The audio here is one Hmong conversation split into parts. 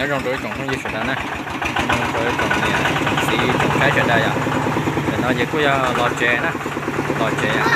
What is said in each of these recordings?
Nyob zoo rau ib tsoom phooj ywg sawv daws na, nyob zoo rau ib tsoom niam txiv tsoom saib sawv daws yom. Tam no ces kuj yog los tsev na, los tsev yom.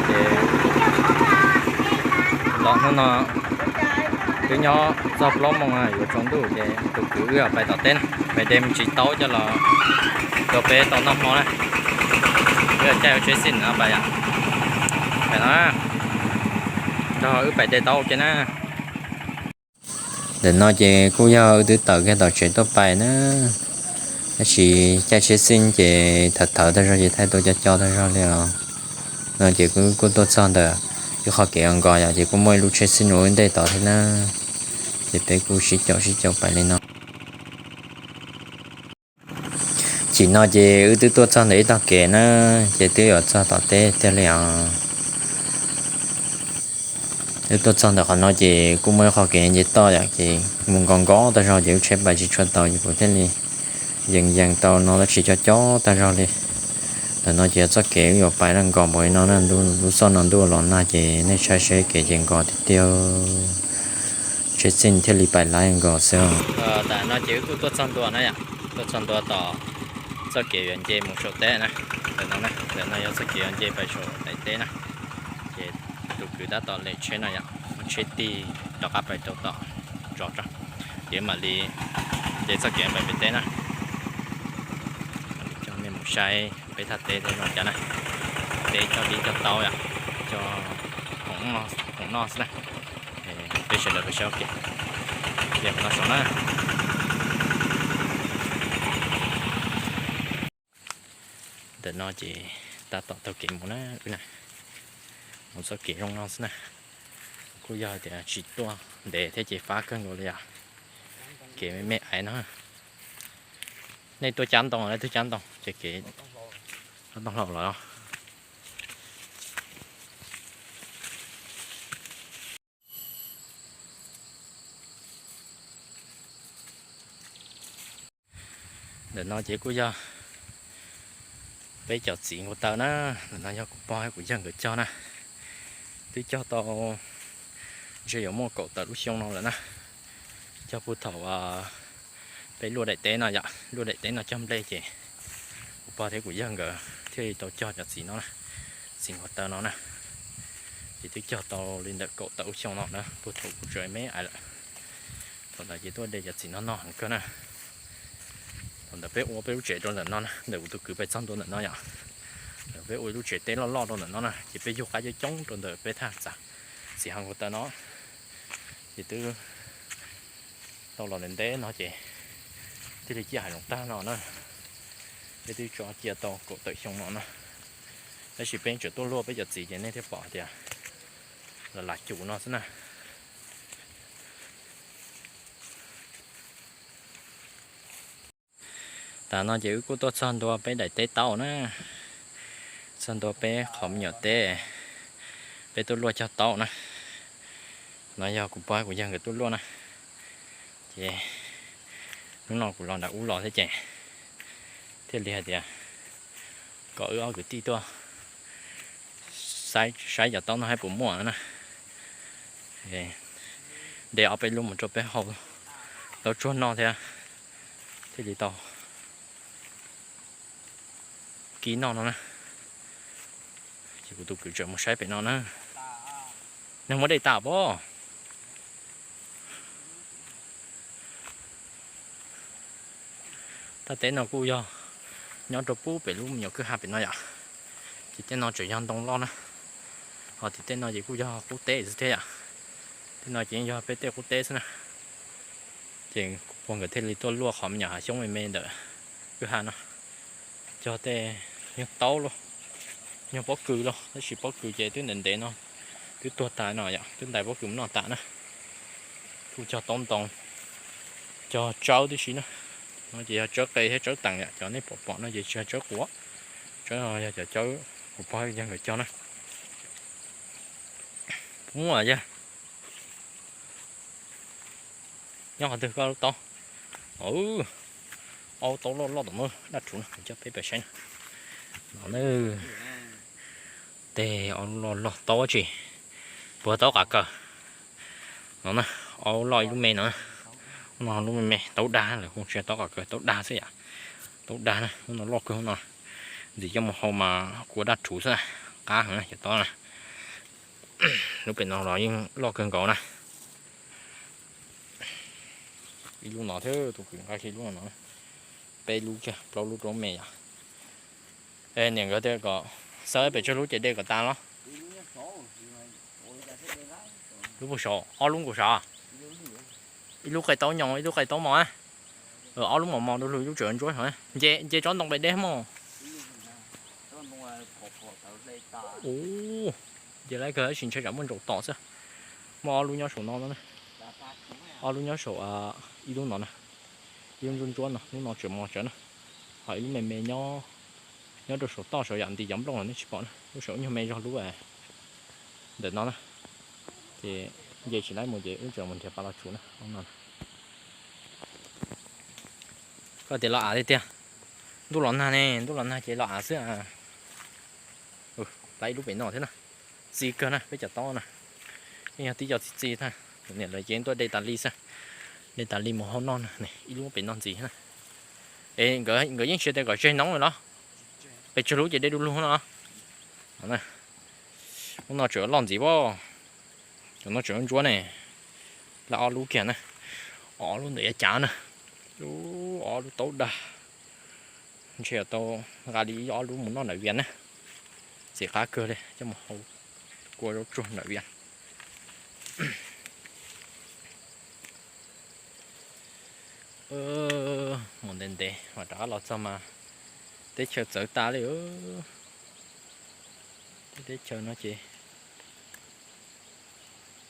Ces los hnub no twb nyob txog plaub moos yuav tsaus ntuj ces tus kwv wb pais tom teb na, pais de me ntsis taub coj los rau peb tau noj hmo na. Wb caij ua tsheb xij no pais yom. Pais no, nrog wb pais de taub ua ke na. Ntawm no ces kuj yog wb twb tawm kiag tom tsev tuaj pais na, tab sis caij tsheb xij ces thawv thawv tag zog ces thaij tuaj co co tag zog li os. No ces kuj tuaj txog ntawm ib qho kev nkos yom, ces kuj muaj ib lub tsheb xij nws ua ntej tod thiab na, ces peb kuj sib caum sib caum pais li no. Chim no ces wb twb tuaj txog ntawm ib tog kev na, ces twb yuav txog tom teb tiag li os. Wb tuaj txog ntawm qhov no ces kuj muaj ib qho kev nce toj yom, ces mus nkos nkos tag zog ces lub tsheb pais tsis tshua tau ces kuv thiaj li yees yees tau no tab sis co co tag zog li. Ntawm no ces yog txoj kev wb yuav pais na, nkos npaum li no na, lub xoj no ntuj los nag ces nej saib seb kev ces nkos tiag tiag, tsheb xij thiaj li pais laib nkos xwb. Tam no ces wb kuj tuaj txog ntua na yom, tuaj txog ntua tom txoj kev yuav nce mus saum teb na. Ntawm no na, ntawm no yog txoj kev yuav nce pais saum daim teb na. Ces tus kwv tab tom lem tsheb no yom, muab tsheb tig rov qab pais rau tom zos tso, ces mam li nce txoj kev pais pem teb na. Coj nej mus saib peb thaj teb zoo cas na. Teb cog dib cog taub yom, cog khoom noj xwb na. Peb sawv daws peb saib ua ke, qhov no saum na. Ntawm no ces tab tom taug kev mus na, mus txoj kev zoo no xwb na. Kuj yog tias tsis tuaj ntev thiab ces fab kawg nkaus li yom. Kev me me aiv no. Nej tuaj cab ntoo, nej tuaj cab ntoo ces kev ntoo hlau los. Ntawm no ces kuj yog peb cov txiv nkaus taw na. Ntawm no yog kuv pog thiab kuv yawg nkawd cog na. Twb cog tau ntshe yuav muaj kaum tawm lub xyoo no lawm na. Cog puag thaum peb luaj daim teb no yom, luaj daim teb no cog nplej ces kuv pog thiab kuv yawg nkawd thiaj li tau cog cov txiv no na, txiv nkaus taw no na. Ces twb cog tau li ntawm kaum tawm lub xyoo no na, puag thaum kuv tseem me me aiv lawm. Thaum ntawd ces tuaj de cov txiv no noj heev kawg na. Thaum ntawd peb ua peb lub tsev rau ntawm no na, ntawm kuv tus kwv pais txog ntua ntawm no yom. Peb ua ib lub tsev teb loj loj rau ntawm no na, ces peb yug qab coob coob rau ntawm peb thaj txiv nkaus taw no. Ces twb tau los ntev ntev no ces thiaj li ciaj hav zoov tag no na. Peb twb tso cia tau kaum tawm xyoo no na. Tab sis peb tseem tuaj luaj peb cov txiv ces nej thiaj pom tias los lam cum no xwb na. Tam no ces wb kuj tuaj txog ntua peb daim teb taub na, txog ntua peb qhov me nyuam teb, peb tuaj luaj cog taub na. No yog kuv pog kuv yawg nkawd tuaj luaj na. Ces hnub no kuv los nram ub los thiab ces thiaj li hais tias kom wb ob kwv tij tuaj saib cov taub no hais puas muaj na. De ob peb lub mus rau peb hau taub tsuag noj thiab, thiaj li tau kib noj no na. Ces kuv tus kwv tseem mus saib pem no na. Neeg muab dej tas pob. Thaj teb no kuj yog nyob rau pub pem lub me nyuam kwj ha pem no yom. Ces tej no tseem yog ntoo loj na. Ho tim tej no ces kuj yog qub teb xwb thiab yom. Tej no ces yog peb tej qub teb xwb na. Ces kuv pog nkawd thiaj li tuaj luaj qhov me nyuam hav xyoob me me ntawm kwj ha no. Cog tej nyuag taub los, nyuag pob kws los, tab sis pob kws ces twb ntev ntev no, twb tuag tas no yom, twb ntais pob kws mus noj tas na. Kuj cog taub ntoo, cog tsawb tib si na. No ces yog tsawb qe thiab tsawb teem yom, cov nej pom pom no ces tsis yog tsawb quav, tsawb no yog cov tsawb kuv pog yawg nkawd cog na. Puas muaj yog? Nyob qhov twg koj lub taub? Aub taub loj loj tom no, dab rhuv no, coj peb pais saib na. No na, tej aub loj loj taub tsis, puag taub qav kaws. No na, aub loj ib lub me no, No lub me me taub dag, lawv hu tsis yog taub qos kawg, taub dag xwb yom. Taub dag na, lub no loj kawg no. Ntxiv coj mus hau mas kua daj rhuv xwb, qab heev na cov taub na. Lub pem no los yeej loj kawg nkaus na. Ib lub no thiab, tus kwv nqa kiag ib lub no, peb lub kiag plaub lub rau me yom. Niam nkawd tias kom xawb pem tsawg lub ces de kom tas los. Lub puag saud, ob lub nkaus saud. Ib lub qaij taub nyo, ib lub qaij taub mos. Ob lub mos mos du lug, ib lub tseem ntsuab saud. Nce, nce tsob ntoo pem deb mog. Ua, nce laiv kawg tab sis ntshai tsam muaj ntsaum tom xwb. Muaj ob lub nyob saum no, ob lub nyob saum, ib lub no na, ib lub ntsuab ntsuab no, lub no tseem mos tsawv na. Ho ib lub me me nyob, nyob rau saum toj saud yam nti cov nplooj los nej tsis pom na, lub saum ib nyuag me zog lub ntawm no na. Ces nce tsis laib mus ces wb tseem mus nrhiav pas los tsuv na. Koj tias los av tiag tiag. Ntuj los nag ne, ntuj los nag ces los av xwb. Laiv ib lub pem no thiab na. Txi kawg na, peb cov taub na, yeej yog tib co txi txi thiab. Niam lawv ces tuaj de tas li xwb, de tas li mus hau noj na. Ib lub pem no ntxiv na. Es nkawd yeej tsis tias kom tseg noob los? Pes tsawg lub ces de du lug no. Lub no tseem loj ntxiv as. Cov no tseem ntsuab ne. Lawv ob lub kiag na. Ob lub ntawm yav cav na. Ob lub taub dag. Ntshe yuav tau nqa li ob lub mus noj nram Vias na. Txiv qab kawg li coj mus hau kua zaub tsuag nram Vias. Mus ntev ntev mas rov qab los txog mas teb chaws txawv tas li. Teb chaws no ces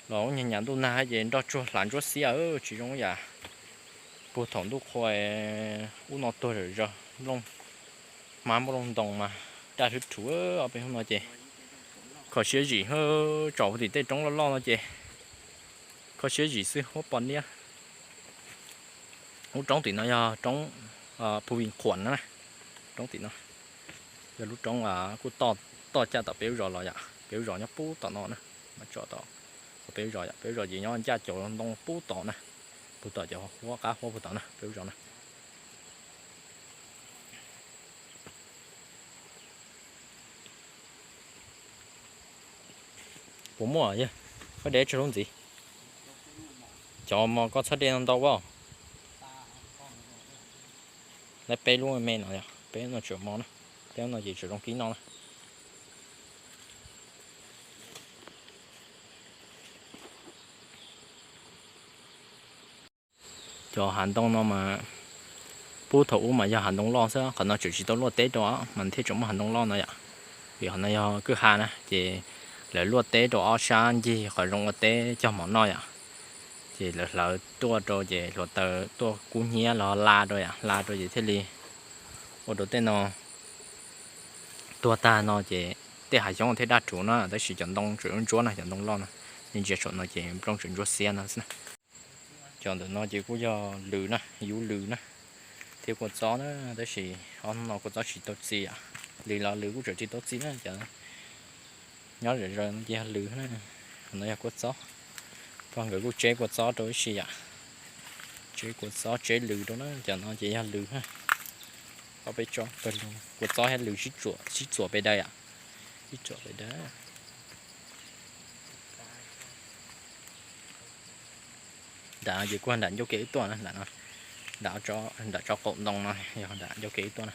los nyuag nyas ntuj nag ces nroj tsuag hlav ntsuab xiab, tsis zoo yam puag thaum ntuj qhua ub no tuag zom zaws, nplooj hmab nplooj ntoo mas daj hlwb rhuv. Ob peb hnub no ces kho siab zim, tsom tim tej roob loj loj no ces kho siab zim xwb huab pos niab. Lub roob tim no yog roob Phu Vij Khuam na, roob tim no yog lub roob kuj toj caj tom peb lub zos los yom, peb lub zos nyob pub tom no na, mas tsom tom peb lub zos yom, peb lub zos ces nyob ncaj cov ntoo pub tom na, pub tom cov huab qab huab pub tom na peb lub zos na. Puas muaj yog koj de tsawg lub ntxiv? Cov mos koj txhob de ntau ntau as. Lawv peb lub me no yog peb no tseem mos na, peb no ces tseem zoo kib noj na. Cov hav ntoo no mas pub thaum ub mas yog hav ntoo loj xwb, qhov no tseem tsis tau luaj teb rau mas thiaj tseem muaj hav ntoo loj no yom. Vim qhov no yog kwj ha na ces lawv luaj teb rau ob sab ncig qhov zoo ua teb cog mov noj yom. Ces lawv hlawv tuaj rau ces hluav taws tuaj kub hnyiab los hla rau yom, hla rau ces thiaj li ua rau tej no tuag tag no ces tej hav xyoob thiaj daj rhuv na, tab sis cov ntoo tseem ntsuab na, cov ntoo loj no, nej ntsia saum no ces nplooj tseem ntsuab xiab no xwb na. Cov ntawm no ces kuj yog lws na, yub lws na, thiab kua txob na, tab sis ob hnub no kua txob tsis tau txi yom. Lws los lws kuj tseem tsis tau txi na, cov nyob zom zaws no ces yog lws na. No yog kua txob, pog nkawd kuj tseb kua txob rau ib si yom, tseb kua txob tseb lws rau na, cov no ces yog lws na. Ob peb tsob pawg lug, kua txob thiab lws sib txuam pes dawb yom, sib txuam pes dawb. Nram ces kuj nram ncauj kev wb tuaj na, nram no, nram tsob qaum ntoo no yog nram ncauj kev wb tuaj na.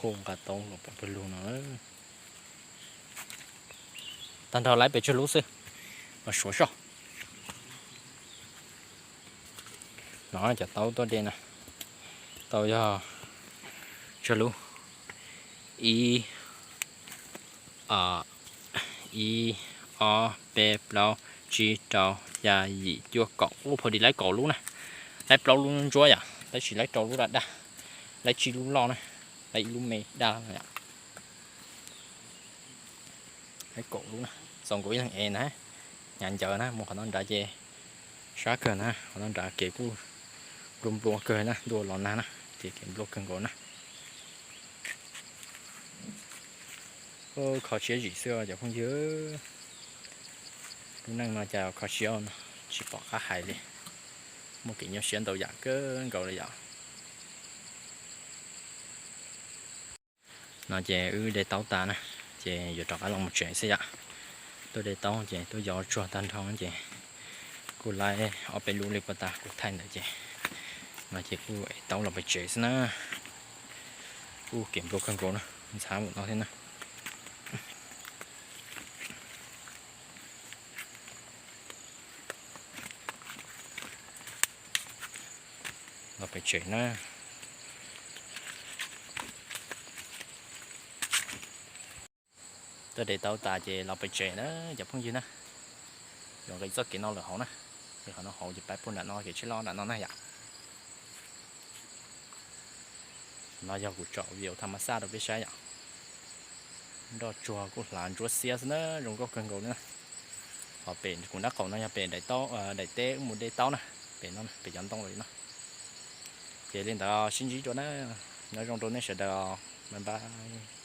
Hu nqa tau los pov pawg lug no. Tag nrho lawv pes tsawg lub xwb, los suav soj. No cov taub tuaj de na, tau yog tsawg lub? Ib, ib, ob, peb, plaub, tsib, rau, xya, yim, cuaj, kaum, ua phaum di lawv kaum lub na. Lawv plaub lub ntsuab yom, tab sis lawv rau lub daj daj, lawv tsib lub loj na, lawv ib lub me daj yom. Lawv kaum lub na, txaus nkaus ib leeg ev na. Hnyav ncaws na, mus qhov no nrad ces sab kawg na, qhov no nrad kev kuj nplua nplua kawg na, ntuj los nag na, ces kev nplua kawg nkaus na. Kho siab zim xwb cov phooj ywg. Lub neej no cas kho siab no, tsis pom qab hais li. Muaj kev nyuaj siab ntau yam kawg nkaus li yom. No ces wb de taub tas na, ces yuav rov qab los mus tsev xwb yom. Tuaj de taub ces tuaj yos tsuag tag nrho ces kuj laib ob peb lub li puas tas kuj thaij ntawd ces, no ces kuj ev taub los pem tsev xwb na. Kuj kev nplua kawg nkaus na, ntxhab mus no thiab na. Los pem tsev na. Tuaj de taub tas ces los pem tsev na cov phooj ywg na. Yuav nqis txoj kev no lawm hauv na. Ces qhov no hauv ces pab puag nram no kev tsheb loj nram no na yom. No yog kuv tsom view tham mas xaj rau peb saib yom. Nroj tsuag kuj hlav ntsuab xiab xwb na, zoo nkauj kawg nkaus li na. Ho pem kuv nraub qaum no yog pem daim teb wb mus de taub na, pem no pem cov ntoo li no. Ces li ntawd sib ntsib dua na, nyob zoo rau nej sawv daws, bye bye.